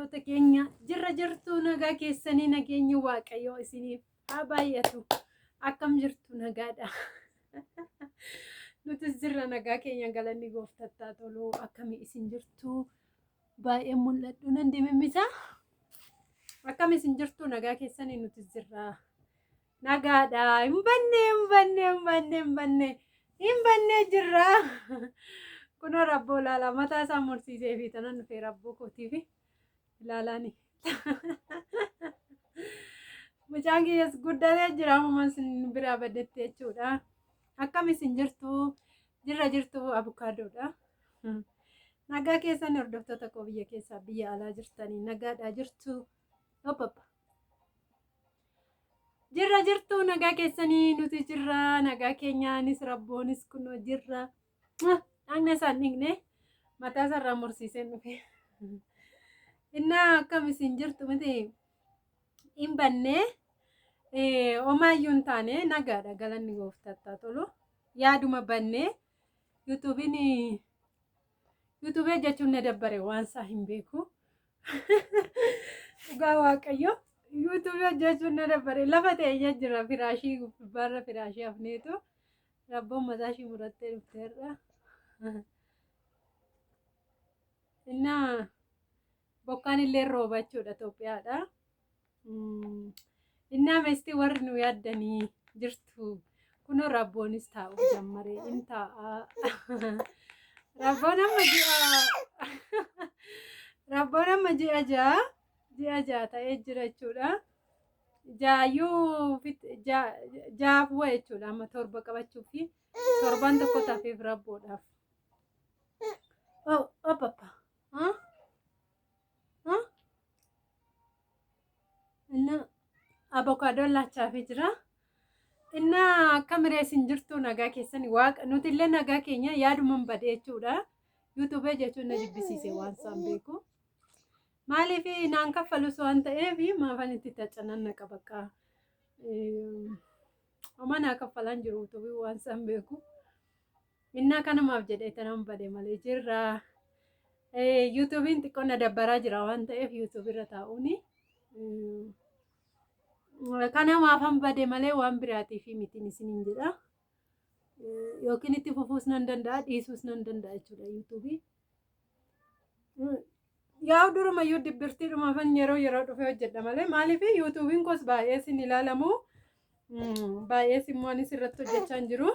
Hordoftoota keenya, jirra jirtu, nagaa keessanii, nageenyi Waaqayyoo isiniif haa baay'atu. Akkam jirtu, nagaadha? Nutis jirra, nagaa keenya, galanni gooftattaa tolu. Akkamii isin jirtu? Baay'ee mul'adhu nan dimimmisa. Akkam isin jirtu, nagaa keessanii? Nutis jirra. Nagaadha. Hin banne, hin banne, hin banne, hin banne. Hin banne, jirra. Kunoo rabboo ilaalaa, mataa isaa mursiisee fi tanan dhufee rabboo kootii fi ilaalaani. Mucaan kiyyas guddatee jira, amuma isin biraa badetti jechuudha. Akkam isin jirtu? Jirra jirtu, abukaadoodha. Nagaa keessan, hordoftoota koo biyya keessaa biyya alaa jirtanii, nagaadhaa jirtu? Opapa. Jirra jirtu, nagaa keessanii? Nuti jirra, nagaa keenyaanis rabboonis kunoo jirra. Dhagna isaan dhiqne, mataa isaarraa mursiiseen dhufe. Innaa akkam isin jirtu? Miti hin banne, homaayyuu hin taane, nagaadha, galanni gooftattaa tolu. Yaaduma banne, yuutuubiin yuutuubii hojjechuun na dabbare, waan isaa hin beeku. Dhugaa Waaqayyo, yuutuubii hojjechuun na dabbare. Lafa ta'e jira, firaashii gubbaarra firaashii hafneetu rabboon mataa ishii murattee dhufteerra. Innaa bokkaan illee rooba jechuudha Itoophiyaadha. Innaa meestii warri nu yaaddanii jirtu, kunoo rabboonis taa'uu jammaree in taa'a. Rabboon amma ji'a rabboon amma ji'a 6, ji'a 6 ta'ee jira jechuudha. Jaayyuu ja'aaf bu'a jechuudha, amma 7 qabachuu fi torban tokko tafeef rabboodhaaf. Oh, oh, papa. Huh? Huh? Inna abokaadoon laachaafii jira. Inna akka miree isin jirtu, nagaa keessan? Waaqa, nuti illee nagaa keenya, yaaduman bade jechuudha. Yuutuubee jechuun na jibbisiise, waan isaan beeku. Maaliif naan kaffalus waan ta'eef maafan itti tacananna qabaqqa. Homaa naa kaffalaan jiru yuutuubii, waan isaan beeku. Innaa kanumaaf jedhee tanan bade malee jirra. Yuutuubiin xiqqoo na dabbaraa jira waan ta'eef yuutuubii irra taa'uuni. Kanamaafan bade malee waan biraatiif mitiin isiniin jedha. Yookiin itti fufuus nan danda'a, dhiisuus nan danda'a jechuudha yuutuubii. Yaa durumayyuu dibbirtiidhumaafan yeroo yeroo dhufee hojjedha malee, maaliif yuutuubiin koos baay'ee sin ilaalamu, baay'ees immoo anis irratti hojjechaa hin jiru.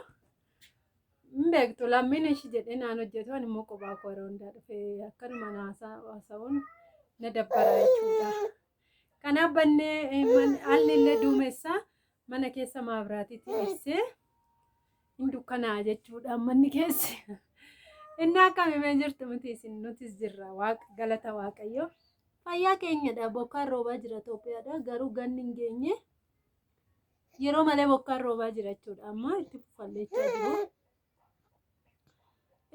Hin beektu, lammiin ishii jedhee naan hojjetu, ani immoo kophaa koo yeroo hundaa dhufee akkanuma haasa'uun na dabbara jechuudha. Kanaaf bannee, haalli illee duumessa, mana keessa maabiraatiitti ibsee hin dukkanaa jechuudha manni keessi. Inni akkamimee jirtu miti isin? Nutis jirra, waaqa galata Waaqayyo. Fayyaa keenyadha, bokkaan roobaa jira Itoophiyaadha, garuu ganni hin geenye, yeroo malee bokkaan roobaa jira jechuudha, amma itti fufalleechaa jiru.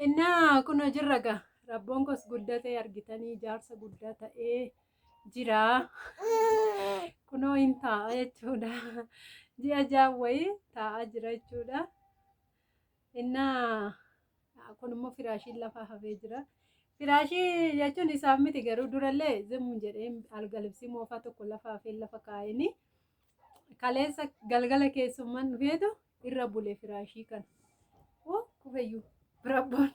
Innaa kunoo jirra gaa, rabboon kos guddatee argitanii, ijaarsa guddaa ta'ee jira. Kunoo hin taa'a jechuudha. Ji'a 6 wayii taa'aa jira jechuudha. Innaa kun immoo firaashiin lafa hafee jira. Firaashii jechuun isaaf miti, garuu durallee zimmu jedhee algalibsii moofaa tokko lafa hafee lafa kaa'anii, kaleessa galgala keessummaan dhufeetu irra bule firaashii kana. Oh, kufeyyuu rabboon.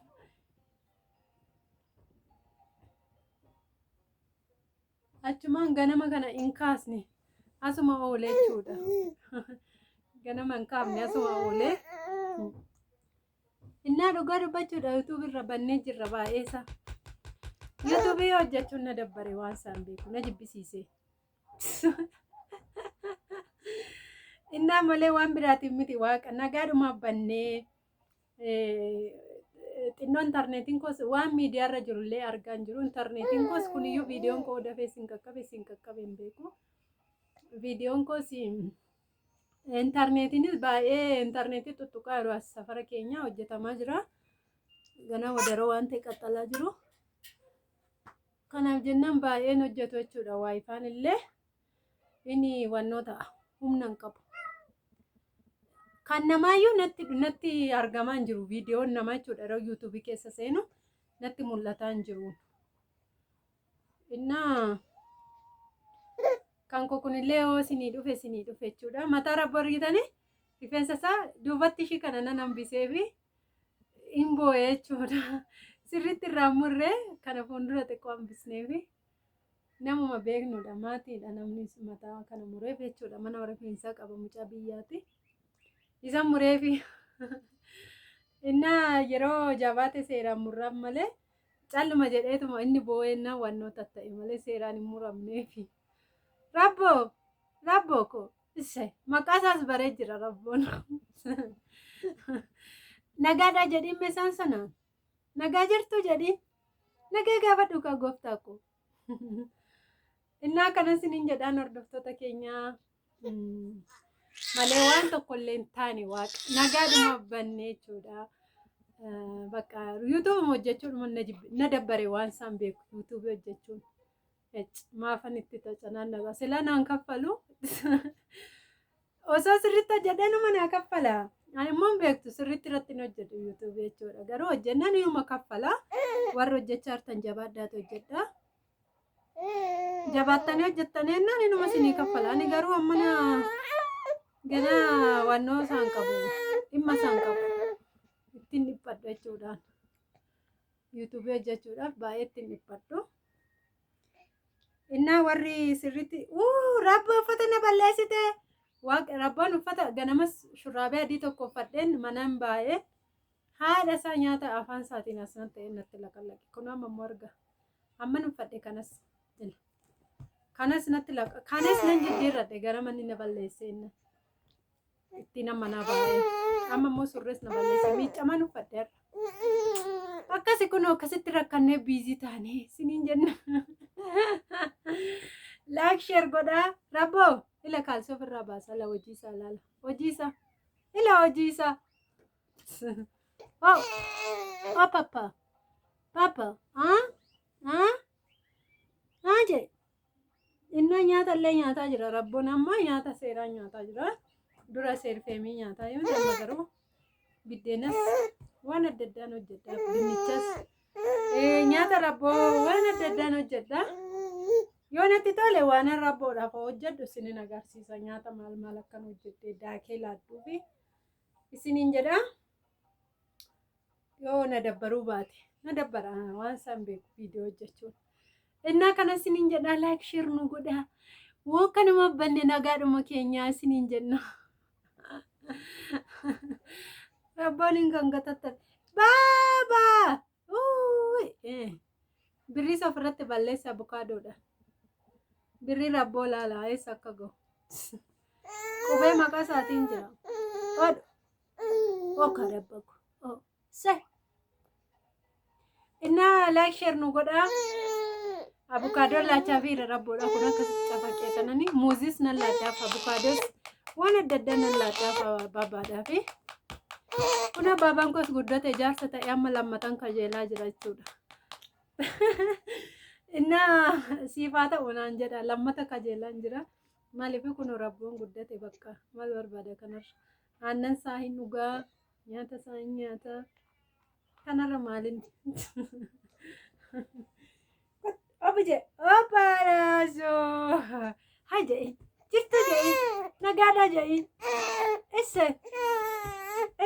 Achumaan ganama kana hin kaasne, asuma oolee jechuudha. Ganama hin kaafne, asuma oolee. Innaa dhugaa dubbachuudha, yuutuubii irra bannee jirra baay'eesa. Yuutuubii hojjechuun na dabbare, waan isaan beeku na jibbisiise. Innaa malee waan biraatiin miti, waaqa, nagaadhumaaf bannee, xinnoo intarneetiin koos waan miidiyaarra jirullee argaa hin jiru. Intarneetiin koos kuniyyuu viidiyoon koo dafee sin qaqqabe hin beeku. Viidiyoon koos intarneetiinis baay'ee intarneetii tuttuqaa yeroo as safara keenya hojjetamaa jira. Ganaa wadaroo waan ta'e qaxxalaa jiru. Kanaaf jennaan baay'een hojjetu jechuudha. Waayifaan illee inni wannoo ta'a, humna hin qabu. Kan namaayyuu natti argamaa hin jiru, viidiyoon namaa jechuudha, yeroo yuutuubii keessa seenu natti mul'ataa hin jiru. Innaa Kan koo kunillee yoo isinii dhufe isinii dhufe jechuudha. Mataa rabboo argitanii rifeensa isaa duubatti ishii kana nan hambisee fi hin boo'e jechuudha. Sirriitti irraa murree kana fuuldura xiqqoo hambisnee fi namuma beeknudha, maatiidha namni mataa kana mureef jechuudha. Mana rifeensaa qaba, mucaa biyyaati. Isa mureefi innaa yeroo jabaate seeraan murraan malee calluma jedheetuma inni boo'ennaa wannoota ta'e malee seeraan hin muramneefi. Rabboo, rabboo ko isse maqaa isaas baree jira rabboon. Nagaadha jedhiin meeshaan sana. Nagaa jirtu jedhiin. Nagaa gaafadhu kaa gooftaa ko. Innaa kanas isiniin jedhaan, hordoftoota keenyaa, malee waan tokko illee hin taane, waaqa nagaadhuma banne jechuudha. Bakka YouTubeuma hojjechuun na dabbare, waan isaan beeku YouTubeii hojjechuun. Maafan itti tocanaan nagaa silaa naan kaffalu, osoo sirriitti hojjedhee numa naa kaffala. Ani immoo hin beektu, sirriitti irratti hin hojjedhu YouTubeii jechuudha. Garuu hojjennaan inuma kaffala. Warri hojjechaa jirtan jabaadhaatu hojjedha. Jabaattanii hojjettanii jennaan inuma isinii kaffala. Ani garuu amma na ganaa wannoo isaan qabu, dhimma isaan qabu. Ittiin dhiphadhu jechuudhaan. YouTubeii hojjechuudhaaf baay'ee ittiin dhiphadhu. Innaa warri sirriitti rabba uffata na balleessite. Waaqa, rabbaan uffata ganamas shurraabee adii tokko uffadheen manaan baay'ee haadha isaa nyaata afaan isaatiin asnan ta'e natti laqallaqe. Kun amma immoo arga. Amman uffadhe kanas ila. Kanas natti laqa. Kanas nan jijjiirradhe gara manni na balleesse inni. Ittiin amma naa baay'ee. Amma immoo surrees na balleesse. Miiccaman uffadhe har'a. Akkasi kun akkasitti rakkannee busy taanee siniin jenna. Like, share godhaa. Rabboo ila kaalsii ofirraa baasa, ila hojii isaa ilaala. Hojii isaa. Ila hojii isaa. Oh, oh papa. Papa. Ah? Ah? Ah jee. Innaa nyaata illee nyaataa jira. Rabboon amma nyaata seeraa nyaataa jira. Dura seerfeemii nyaataa yoo amma garuu biddeenas waan adda addaan hojjedha. Dinnichas nyaata rabboo waan adda addaan hojjedha. Yoo natti tole waan rabboodhaaf hojjedhu isinin agarsiisa. Nyaata maal maal akkan hojjedhe daakee laadduu fi isiniin jedha. Yoo na dabbaruu baate, na dabbara waan isaan beeku viidiyoo hojjechuun. Innaa kana isiniin jedha, like, share nu godha. Woo kanuma banne, nagaadhuma keenyaa isiniin jenna. Rabboon hin gangatattan. Baabaa! Birriis ofirratti balleessa abukaadoodha. Birrii rabboo laala eessa akka gahu. Qubee maqaa isaatiin jira. Odhu. Oka rabbaku. Oh. Se. Innaa like, share nu godhaa. Abukaadoon laachaa fi rabboodha. Kun akkasitti cafaqee tanani. Muuzis nan laaddaaf, abukaadoos waan adda addaa nan laaddaaf babaadhaa fi. Kun abaabaan koos guddate, ijaarsa ta'e, amma lammatan kajeelaa jira jechuudha. Innaa siifaa ta'u naan jedha, lammata kajeelaan jira. Maaliif kun rabboon guddate, bakka maal barbaada kanarra? Aannan isaa hin dhugaa, nyaata isaa hin nyaata. Kanarra maalin? Obije, obbaaraasoo. Haa jedhin, jirtu jedhin, nagaadhaa jedhin. Isse,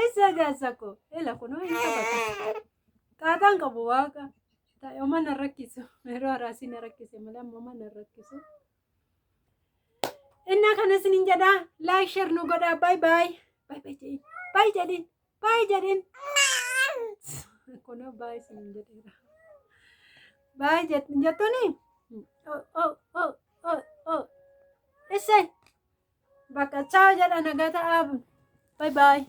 isse jaarsa koo. Ila kunoo hin taphata. Xaaxaan qabu waaqa. Oma na rakkisu. Yeroo haraasii na rakkise malee amma oma na rakkisu. Innaa kana isiniin jedhaa. Like, share nu godhaa. Bye bye. Bye bye jedhin. Bye jedhin. Bye jedhin. Kunoo bye isiniin jedheera. Bye jettuuni? Oh oh oh oh oh. Isse. Bakka ciao jedha, nagaa ta'aa. Bye bye.